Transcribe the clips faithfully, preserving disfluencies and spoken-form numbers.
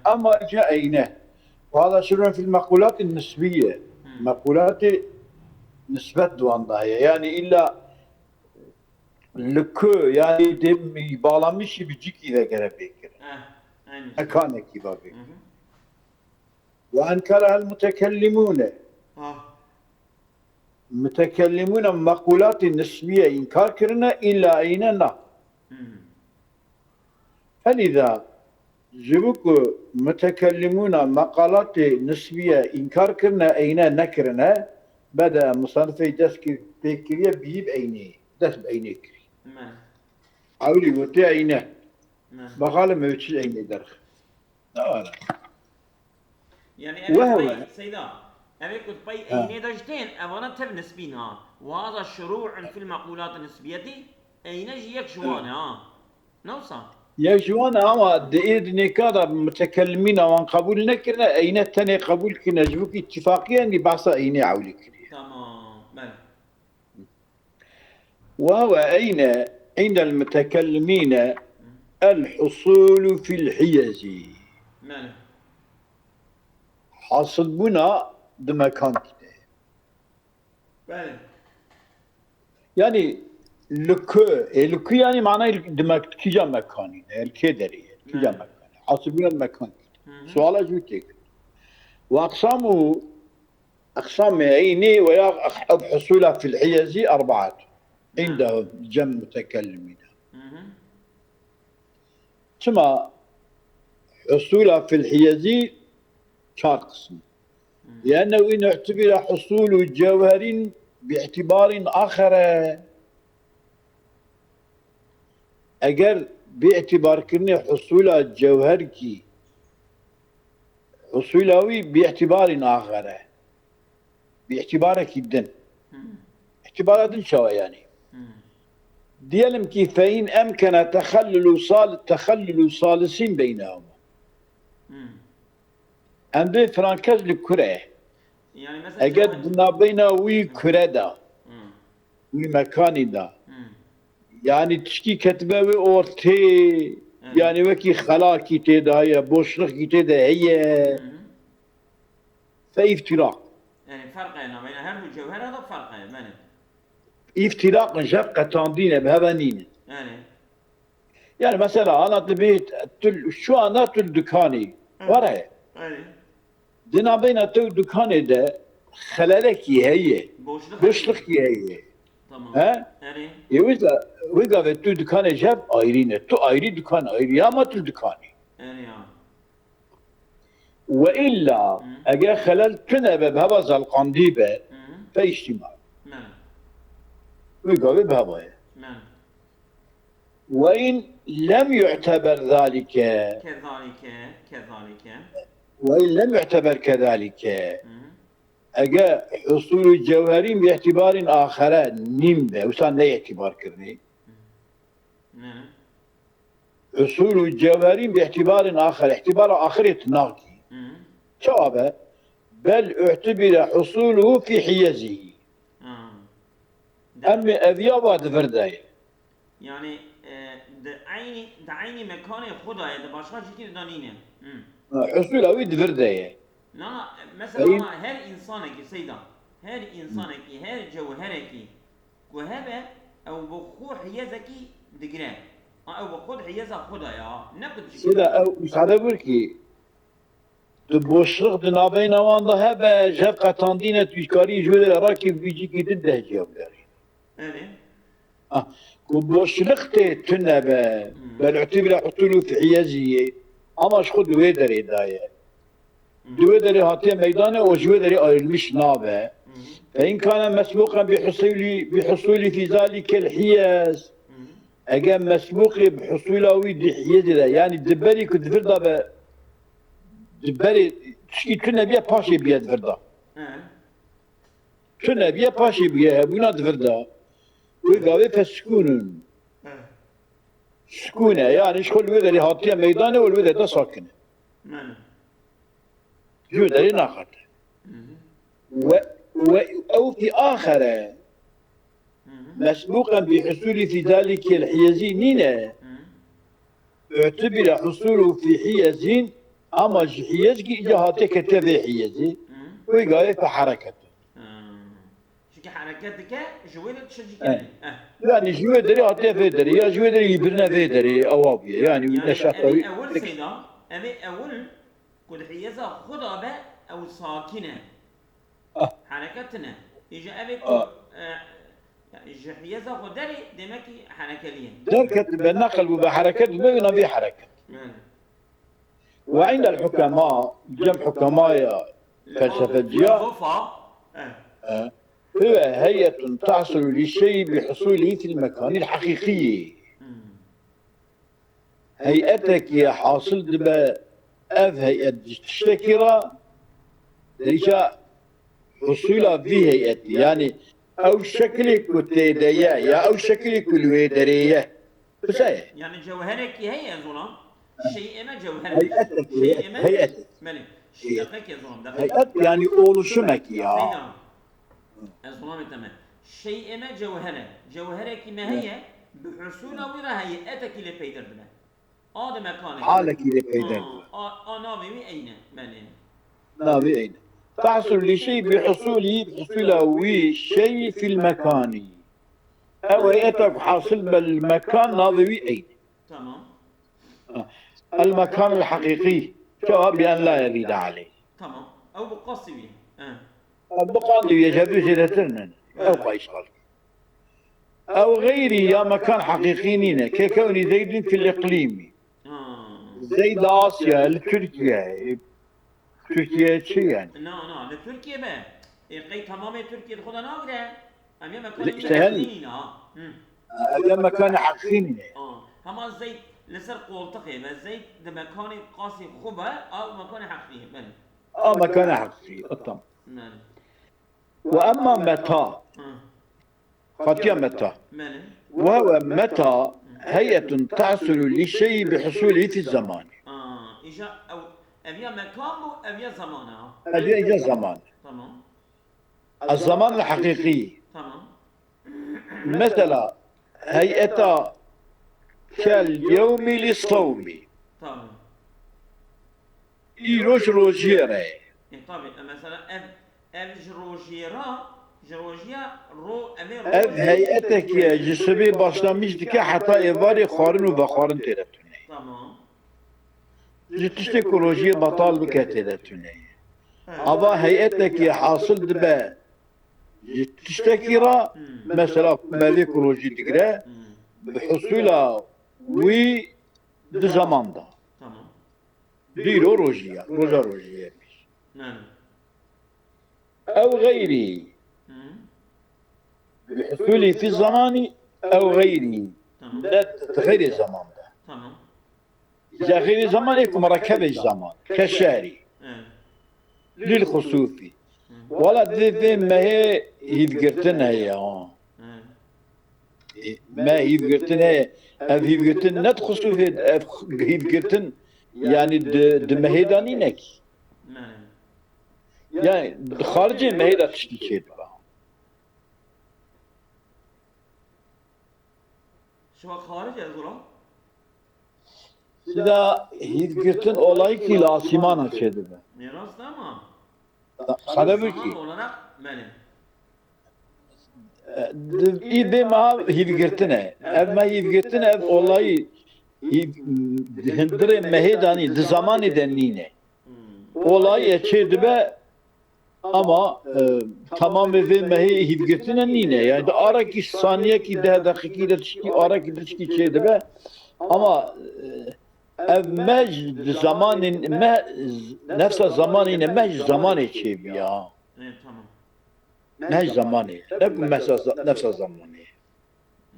Ama ca eyne. Ve hada şirun fil mequlati nisbiye. Mequlati nisbet di wan de heye. Yani illa li ku, yani de bağlamışı bir cikî de gere pê kirin. Eh, aynı şey. Mekanekî va pê kirin. Ve enkerehel mutekellimûne. Ha. Mutekellimûne mequlatê nisbiye înkar kirine, îlla eyne na. Felîza, ji bo ku mutekellimûna meqalatê nisbiye înkar kirine, eyne nekirine, bede musanifê dest kir-, pê kiriye bîyî bi eynê, dest bi eynê kirî. Me. Ewilî gotiye eyne. Me. Bexalim ew çi eynê derxist. Ne were. Yani ev Weh pey, weh. Seyda, ev ku pey Ha. Eynê de jî tên, evana tev nisbîn ha. Waza şurû'un fil meqûlat nisbiyetî, eyne jî yek ji wan e ha. Ne wisa? Yek ji wan e ama di êd nêka de mutekellimîna wan qebûl nekirine, eyne tenê qebûl kirine, ji bo ku îtîfaqiyê endî behsa eynê ewlî kiriye. Tamam, belê. Wa we eyne îndel mutekellimîne el husûlu fil hiyezî. Belê. Hasilbûna di mekankî de. Belê. Yani li ku, e, li ku yani manayê di mek-, kîja mekanî de, li kê derê ye, kîja Belê. Mekanî. Hasilbûna di mekankî de. Hı hı. Suala jû têk. Ve aqsamu Eqsamê eynî ve ya ev husûla fil hiyezî erbaet. Îndehum cem mutekellimîne. Hı hı. Çima husûla fil hiyezî çar qism. Hı. Liennehu in u'tibire husûlu cewherin bi îtibarin axere. Eger bi îtibarkirinê husûla cewherkî, husûla wî bi îtibarî naxere. Bi îtibarekî din. Hmm. Îtibara din çawa yani? Hmm. Diyelim ki fe in emkene texellulu sal-, texellulu salisîn beynehuma. Hmm. Em bê frankez li kure. Yani mesela Eger çawa? Di navbeyna wî kure de, Hmm. wî mekanî de. Hmm. Yani tişkî ketibe wê ortê, Evet. Yani wekî xelakî tê de heye, boşlixkî tê de heye. Hı hı. Fe îftiraq. Yani ferq e, navbeyna her du cewhera da ferq e, belê. Îftiraq in, jev qetandîne, bi heve nîne. Yani. Yani mesela ana dibê tu şu anda tu li dikanî. Evet. Were. Yani. Di navbeyna te û dikanê de xelelekî heye. Boşluk Boşlukî heye. Tamam. He? Erê. Ê wê de, wê gavê tu dikanê jev ayrî ne. Tu ayrî dikan ayrî ama tu dikanî. Erê ya. Ve illa Hı. Eger xelel tune be, bi heva zelqandî be, Hı. Fe îştîmal. Me. Wê gavê bi heva ye. Me. Ve in lem yu'teber zalike. Kezalike, kezalike. Ve in lem yu'teber kezalike. Hı. Ege husulü cewherîn bi îtibarîn axere nîn be, wisa ne îtibar kirinê. Hı. Ne? Husulü cewherîn bi îtibarîn axere, îtibara axirê tu nakî. Hı. Çawa be? Bel u'tibire husuluhu fi hiyezî. Ha. Em ê eviya va di vir de ye. Yani, e, di eynî, di eynî mekanê xwe de ye, di başka şekil de nîne. Hı. Ha, husula wî di vir de ye. Na, na, mesela Eyn- ama her insanekî, Seyda, her insanekî, her cewherekî ku hebe, ew bi xwe hiyezekî digire. Ha, ew bi xwe di hiyeza xwe de ya. Ne ku dişikî. Seyda, ew müsaade bûr ki, Tu boşluk di navbeyna wan de hebe, jev qetandîne, tu karî ji wê derê rakî vî cîkî din deh ciya bigerî. Erê. Ah, ku boşluk tê tune be, Hmm. Bel utibire hutulu fi hiyezî ye, ama ji xwe di wê derê de ye. Hmm. Di wê derê hatiye meydane û ji wê derê ayrılmış nabe. Hmm. Fe in kane mesbuqen bi husuli, bi husuli fi zalikel hiyez. Hmm. Eger mesbuqê bi husula wî di hiyezê de, yani di berî ku di vir de be, Di berê tişkî tune biye, paşê biye di vir de. He. Tune biye, paşê biye, hebûna di vir de. Wê gavê feskunun. He. Sukune, yani ji xwe li wê derê hatiye meydane û li wê derê de sakine. Mene. Ji wê derê naxate. Hı hı. Ve, ve ew fi axere. Hı hı. Mesbuqen bi husulî fi zalike el hiyezî nîne. Hı. Utibire husulu fi hiyezîn Ama ji hiyezkî îca hatiye ketiye vê hiyezê. Hı. Wê gayê fe hereket. Hı. Çünkü hereket dike, ji wê de tişt jî Evet. Heh. Yani ji wê derê hatiye vê derê, ya ji wê derê yî birine vê derê, ewa bûye. Yani Yani neşata ev wî ewil seyda, ev ewil ku di hiyeza xwe de be, ew sakin e. Ah. Hereket tine. Îja ev ku, Ah. e, yani ji hiyeza xwe derê, demek ki herekeliye. Derket be, neqil bû be, hereket bû be, navê hereket. Yani. Ve indel hukema, cem hukemaya felsefeciya, Filozofî, e. e, huve heyetun tahsulu li şeyî bi husulî fil mekanîl heqîqî. Hmm. Heyetekî hasil dibe, ev heyet ji tiştekî re, derîşa husula vî heyetî, yani ew şekilê ku tê de ye, ya ew şekilê ku li wê derê ye. Qise ye. Yani cewherekî heye ez ona. Şeyê me cewhere. Heyetekî, Şeyê me. Heyet. Belê. Şey, deqekî ez ona. Deqekî. Heyet yani oluşumekî ya. Seyda. Ez ona me teme. Şeyê me cewhere. Cewherekî me heye. Bi husula wî re heyetekî lê peyder dibe. A de mekanê. Halekî lê peyder dibe. A, a, a navê wî eyne. Belê. Navê eyne. Tahsul li şey bi husulî, bi husula wî şey fil mekanî. Ew heyeta ku hasil be li mekan navê wî eyne. Tamam. El mekan el heqîqî. Çawa bi en la yerîde aleyh. Tamam. Ew bi qasî wî. He. Ew bi qasî wî, ji hevdû zêdetir nin. Ew Evet. qayîş xal. Ew xeyrî ya mekan heqîqî nîne. Kekewnî zeydin fil iqlîmî. Ha. Zeyd Asya, li Tirkiye. Tirkiye çi yani? Na, na, li Tirkiye be. E, qey tamamê Tirkiye di xwe de nagire. Em ya mekanê İşte wî her- heqîqî nîne, ha. Hı. Ev ya mekanê heqîqî nîne. Ha. Hema Zeyd li ser qoltiqê be, Zeyd di mekanê qasî xwe be, ew mekanê heqîqî ye, belê. A mekanê heqîqî, tamam. Belê. Ve emma meta. Hı. Qatiya meta. Belê. Ve huve meta heyetun tahsulu li şeyî bi husulî fi zamanî. Aa, îja ew, ev ya mekan bû, ev ya zaman e, ha. Ev ya, ya zaman. Tamam. Ez zaman li heqîqî. Tamam. Mesela, heyeta kel yewmî li sewmî. Tamam. Îro ji rojiyê re ye. E, tabii. E, mesela ev, ev ji rojiyê re, ji rojiya ro-, ev ê Ev rojiyê heyetekî ye, ji sibê başlamîş dike heta êvarê xwarin û vexwarin tê de tune. Tamam. Ji tiştê ku rojiyê betal bike tê de tune. He. Ava heyetekî hasil dibe ji tiştekî re, Hmm. mesela ku me vê ku rojî digire, Hmm. bi husula wî di zaman de. Tamam. Dîro rojî ya, roja rojî ye. Yani. Ew xeyrî. Hı. Bi husulî fî zamanî ew xeyrî. Tamam. Ne di xeyrê zaman de. Tamam. Ya xeyrê zaman ê ku merekebê ji zaman. Ke şehrî. Evet. Lil xusûfî. Hı. Wala di vê mehê hîvgirtin heye ha. Evet. E, me hîvgirtin heye. Ev hîvgirtin ne di xusûfê, ev hîvgirtin yani di, di mehê de nîne kî. Evet. Yani di xaricê mehê de tiştî çêdibe. Şiva xaric ez ora. Sida hîvgirtin olayî kî li asîmana çêdibe. Ne rast ama. Xelebû kî. Zaman olarak belê. Di, î vê meha hîvgirtin e. Ev me hîvgirtin, ev olayî hîv-, di hundirê mehê de nî, di zamanê de nîne. Hmm. Olayê çêdibe ama, e, tamamê vê mehê hîvgirtine nîne. Yani di arekî saniyekî, deh deqîqî de tiştî, arekî de tiştî çêdibe. Ama, e, ev me ji di zamanên me, nefsa zamanê ne me ji zamanê çêbiya. Evet, tamam. Ne ji zamanê. Ne ku mesa za-, nefsa zamanê.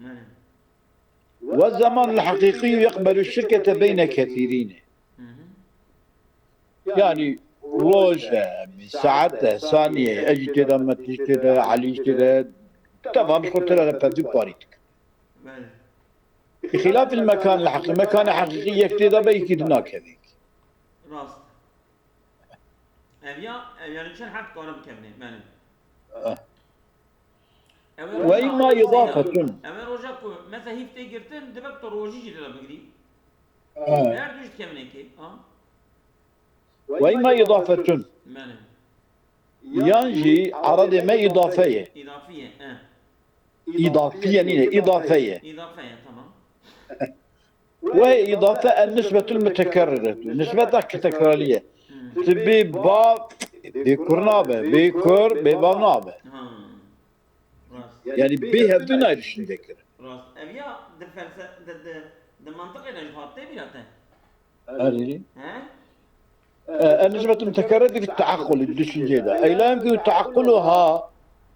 Evet. Ve zaman li heqîqî yeqbelu şirkete beyne kethîrîne. Hı hı. Yani roj e, saet e, saniye, ez jî tê de, Metî jî tê de, Elî jî tê de, tevan xwe tira de pevdî parî dikin. Belê. Bi xilafil mekan li heqî, mekanê heqîqî yek tê de be, yekî di nakevê. Rast. Ev ya, ev ya li çend heb kare bikevine, belê. Eh. Ew ê Ve roja imma ku, idafetun. Ew ê roja ku, mesela hîv tê girtin, dibe tu rojî jî tê de bigirî. Eh. Her du jî dikevine kê, ha? Ve îmma îdafetun. Belê. Yan jî eredê me îdafe ye. Îdafiye. E. Îdafiye nîne, îdafe ye. Îdafe ye, tamam. Ve îdafe en nisbetul mutekerriretu. Nisbeta ki tekrarî ye. Tu bê bav, bê kur nabe, bê kur, bê bav nabe. Ha. Rast. Yani bê hevdû nayê düşünce kirin. Rast. Ev ya di felse-, di, di, di mantiqê de ji hat tê bîra te. Erê. He? E, en nisbetul mutekerriretu fi teaqqul, düşüncê de. Ey la yumkinu teaqquluha,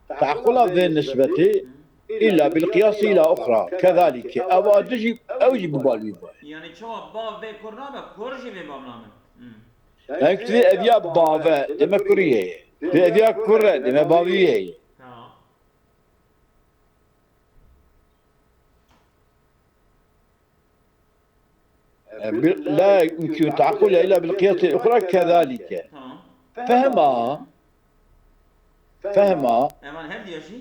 teaqqula vê nisbetê, illa bil qiyasi ila uxra. Kezalike. Ev a di jî, ew jî bi balî vay. Yani çawa bav bê kur nabe, kur jî bê bav nabe. Hmm. Ev ki ev ya bave, deme kurî ye. Ev ya kur e, deme bavî ye. Tamam. E, bil-, la yumkinu teaqquluha illa bil qiyasi ila uxra kezalike. Tamam. Fehma, fehma, Evan her diyor şey.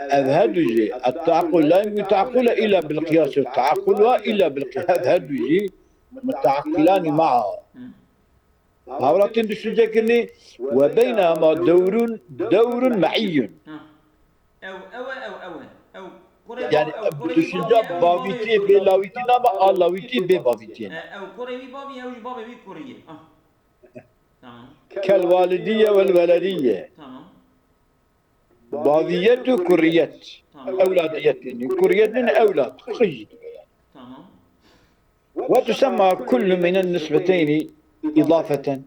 Ev her du jî, et-teaqqul la yumkinu teaqquluha illa bil qiyasi, teaqquluha illa bil qiyas, ev her du jî muteaqqilani ma'a. Hawratên düşünce kirinê, ve beynehuma dewrun, dewrun me'iyyun. Ha. Ew, ew, ew, ew, ew. Kurê Yani bav, ew, kurê düşünce bav, ew, bavîtiyê bê lawîtî nama a lawîtî bê bavîtiyê. E, ew kurê wî bavî, ew jî bavê wî kurî ye. Ah. Tamam. Kel walidiye vel welediye. Tamam. Baviyet û kuriyet. Tamam. Ewladiyet yani. Kuriyet yani ewlad. Qij dibe yani. Tamam. Ve tusemma kullu minen nisbeteyni idafeten.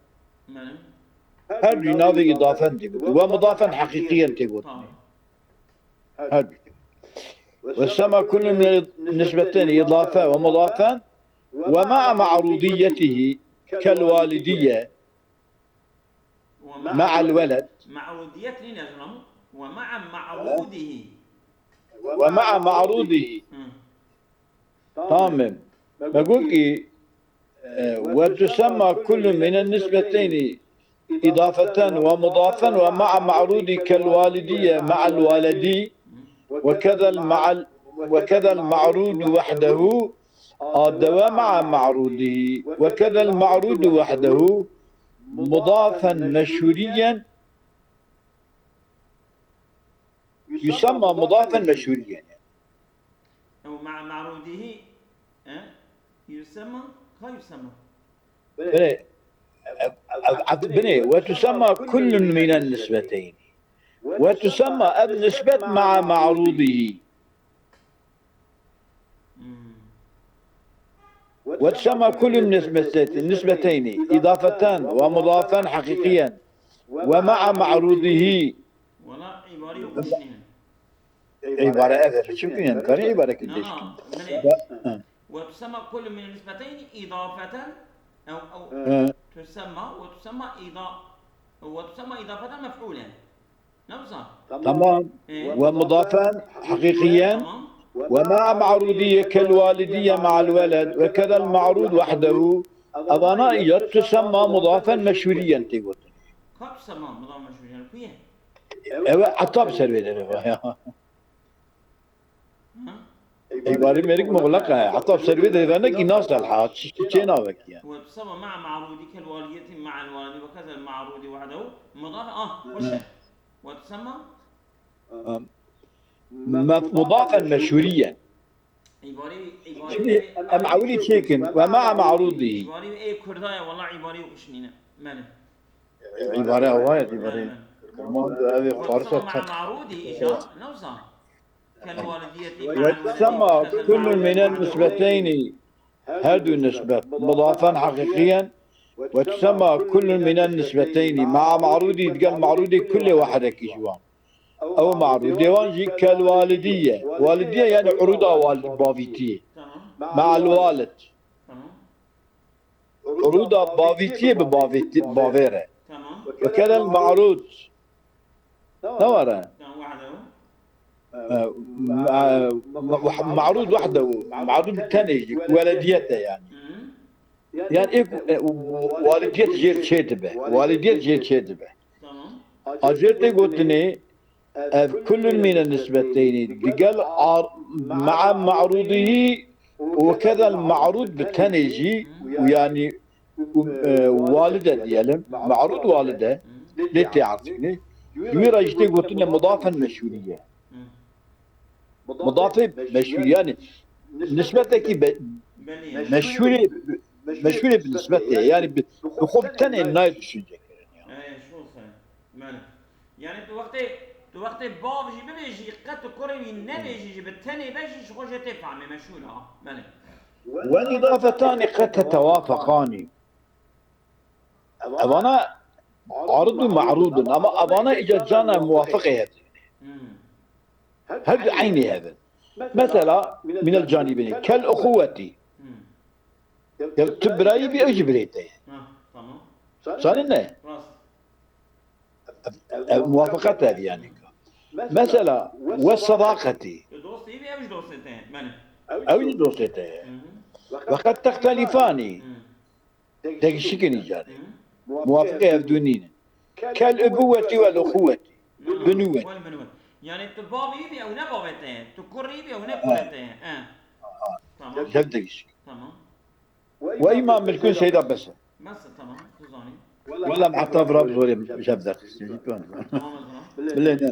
Benim. Her du navê idafen tê gotin. Ve mudafen heqiqiyen tê gotin. Tamam. Her du. Ve tusemma kullu minen nisbeteyni idafe ve mudafen ve ma'a ma'rudiyetihi kel walidiye Ve ma'a ma'al veled Ma'rudiyet nîne zilamû. Ve ma'a ma'rudihi. ve ma'a ma'rudihi. Hı. Tamam. Me got ki, e, ve tusemma kullu minen nisbeteyni idafeten ve mudafen ve ma'a ma'rudi kel walidiye ma'al waledi ve kedel ma'al, ve kedel ma'rudu vahdehu, a de ve ma'a ma'rudihi, ve kedel ma'rudu vahdehu, mudafen meşhuriyen, yusemma mudafen meşhuriyen. Ew ma'a ma'rudihi, e? Yusemma, ka yusemma. Bine, ev, ev, ev, bine, ve tusemma kullun minen nisbeteyni. Ve tusemma ev nisbet ma'a ma'rudihi. Hmm. Ve tusemma kullun nisbeteyni, nisbeteyni, idafeten ve mudafen heqiqiyen. Ve ma'a ma'rudihi. Wala îbarî û xweş nîne. Îbare ev e, çimkî yani, karî îbare ki Na, deşkin. na, binê. Ba-, hı. Ve tusemma kullu min nisbeteyni idafeten, ew, ew, Hı. tusemma, ve tusemma ida-, ve tusemma idafeten mef'ulen. Ne wisa? Tamam. E, Ve mudafen heqiqiyen. Tamam. Ve ma'a ma'rudiye kel walidiye ma'al veled ve kedel ma'rud vahdehu. Evana ya tusemma mudafen meşhuriyen tê gotin. Ka tusemma mudaf meşhur yani kuye? Ev ata bi ser vê derê va ya. Hı? Îbarî mêrik muxleq e. Heta bi ser vê derê ve nekî nasel ha. Çi, çi çê navekî yani. Ve tusemma ma'a ma'rudi kel walidiyeti ma'al walidi ve kedel ma'rudi vahdehu. Mudaf, ah, hoş e. Ve tusemma Em, me-, mudafen meşhuriyen. Îbarî, îbarî. Şimdi em ewilî çêkin. Ve ma'a ma'rudihi. Îbarî ê Kurda ye, wala îbarî xweş nîne. Mene. Îbare ava ye, îbare. Kurman da ev Ve Farsa tusemma ma'a tak. ma'rudi îja, ne wisa? Kel walidiyeti Ve tusemma kullu minen nisbeteyni. Her du nisbet. Mudafen heqiqiyen. Ve tusemma kullu minen nisbeteyni. Ma'a ma'rudi digel ma'rudi kullê wahedekî ji wan. Ew ma'rûdê wan jî kel walidiye. Walidiye yani uruda wal-, bavîtiyê. Tamam. Ma'al walid. Tamam. Uruda bavîtiyê bi bavîti-, bavê re. Tamam. Ve kedel ma'rûd. Ne were? Tamam, wahdehu. E, ma-, ma-, ma'rûd wahdehu. Ma'rûd bi tenê jî. Welediyet e yani. Hı hı. Yani ê ku, e, walidiyet jêr çê dibe. Walidiyet jêr çê dibe. Tamam. A jêr tê gotinê, ev kullun mîne nisbeteynî. Digel ar-, ma'a ma'rûdihî û kedel ma'rûd bi tenê jî û yani û, e, walide diyelim, me'rûd walide, lê tê erdikirî. Ji wî re jî tê gotinê mudafen meşhûrî ye. Mudafê meşhûrî, yani nisbetekî be-, meşhûrê, meşhûrê bi nisbetê, yani bi, bi xwe bi tenê nayê düşünce kirin. Ey, şo se. Belê. Yani tu wextê, tu wextê bav jî bibêjî, qet tu kurê wî nebêjî jî, bi tenê be jî ji xwe jê tê fehmê meşhûr a. Belê. Wen îdafetanî qet tetewafeqanî. Evana arid û me'rûd in, ama evana îca cana muwafiqê hev. Her du eynê hev in. Mesela, minel canîbinê, kel uxuwetî. Ya tu birayî bî, ew jî birê te ye. Ha, tamam. Zanî ne? Rast. Ev muwafiqet ev yani. Mesela, we sedaqetî. Tu dostî bî, ew jî dostê te ye. Belê. Ew jî dostê te ye. Hı hı. Ve qet textelîfanî. Hı. Degişik in îca. Hı. Muwafiqê hev du nînin. Kel ubuwetî wel uxuwetî. Binuwet. Wel binuwet. Yani tu bavî bî, ew ne bavê te ye. Tu kurî bî, ew ne kurê te ye. E. Tamam. Hev degişik. Tamam. Ve îma milkun seyda bes e. Bes e, tamam. Tu zanî. Wela heta vira bi zorê ji hev derxistin. Tamam o zaman. Bilê ne.